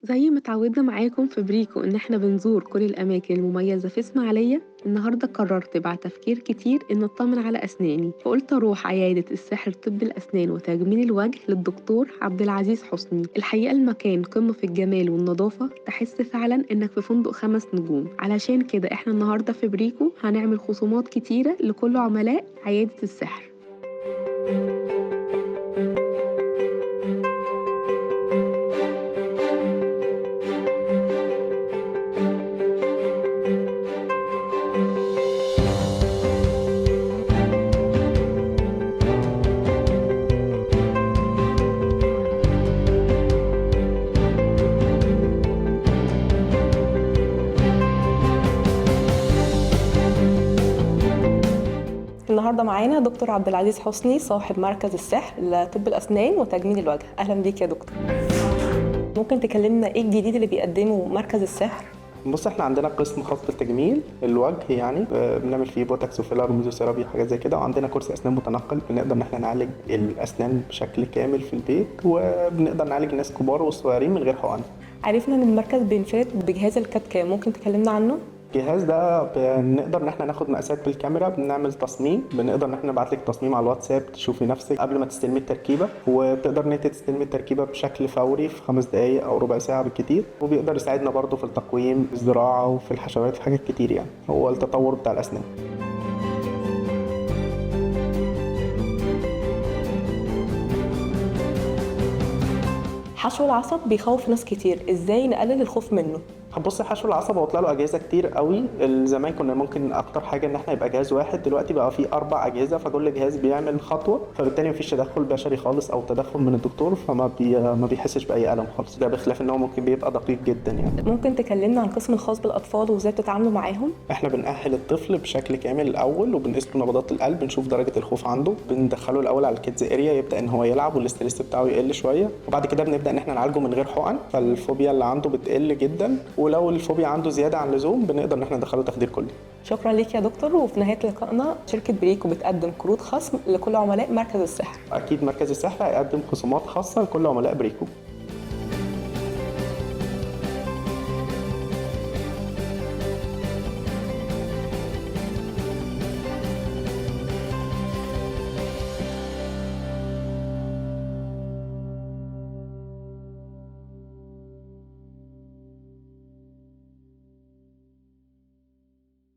زي ما اتعودنا معاكم في بريكو إن إحنا بنزور كل الأماكن المميزة في إسماعيلية، النهاردة قررت بعد تفكير كتير إن أطمن على أسناني، فقلت أروح عيادة السحر طب الأسنان وتجميل الوجه للدكتور عبد العزيز حسني. الحقيقة المكان قمة في الجمال والنظافة، تحس فعلا إنك في فندق 5 نجوم. علشان كده إحنا النهاردة في بريكو هنعمل خصومات كتيرة لكل عملاء عيادة السحر. النهارده معانا دكتور عبد العزيز حسني صاحب مركز السحر لطب الاسنان وتجميل الوجه. اهلا بيك يا دكتور. ممكن تكلمنا ايه الجديد اللي بيقدمه مركز السحر؟ بص، احنا عندنا قسم خاص بالتجميل الوجه، يعني بنعمل فيه بوتوكس وفيلر وميزوثيرابي وحاجات زي كده، وعندنا كرسي اسنان متنقل بنقدر ان احنا نعالج الاسنان بشكل كامل في البيت، وبنقدر نعالج الناس كبار والصغيرين من غير حقن. عرفنا ان المركز بينفرد بجهاز ال CAD/CAM، ممكن تكلمنا عنه؟ الجهاز ده بنقدر ان احنا ناخد مقاسات بالكاميرا، بنعمل تصميم، بنقدر ان احنا نبعت لك تصميم على الواتساب تشوفي نفسك قبل ما تستلمي التركيبة، وبتقدر ان انت تستلمي التركيبة بشكل فوري في 5 دقائق او ربع ساعة بالكتير، وبيقدر يساعدنا برضه في التقويم، في الزراعة، وفي الحشوات، في حاجات كتير. يعني هو التطور بتاع الاسنان. حشو العصب بيخوف ناس كتير، ازاي نقلل الخوف منه؟ هتبص، حشو العصب هو طلع له اجهزة كتير قوي. زمان كنا ممكن اكتر حاجة ان احنا يبقى جهاز واحد، دلوقتي بقى في 4 اجهزة، فكل جهاز بيعمل خطوة، فبالتالي مفيش تدخل بشري خالص او تدخل من الدكتور، فما ما بيحسش باي الم خالص. ده بخلاف ان هو ممكن بيبقى دقيق جدا. يعني ممكن تكلمنا عن القسم الخاص بالاطفال وازاي بتتعاملوا معاهم؟ احنا بنأهل الطفل بشكل كامل الاول، وبنقيس له نبضات القلب، بنشوف درجه الخوف عنده، بندخله الاول على ال kids area يبدا ان هو يلعب وال stress بتاعه يقل شوية، وبعد كده بنبدا ان احنا نعالجه من غير حقن، فالفوبيا اللي عنده بتقل جدا، ولو الفوبيا عنده زيادة عن اللزوم بنقدر ان احنا ندخله تخدير كلي. شكرا ليك يا دكتور. وفي نهاية لقائنا، شركة بريكو بتقدم كروت خصم لكل عملاء مركز السحر. اكيد مركز السحر هيقدم خصومات خاصة لكل عملاء بريكو.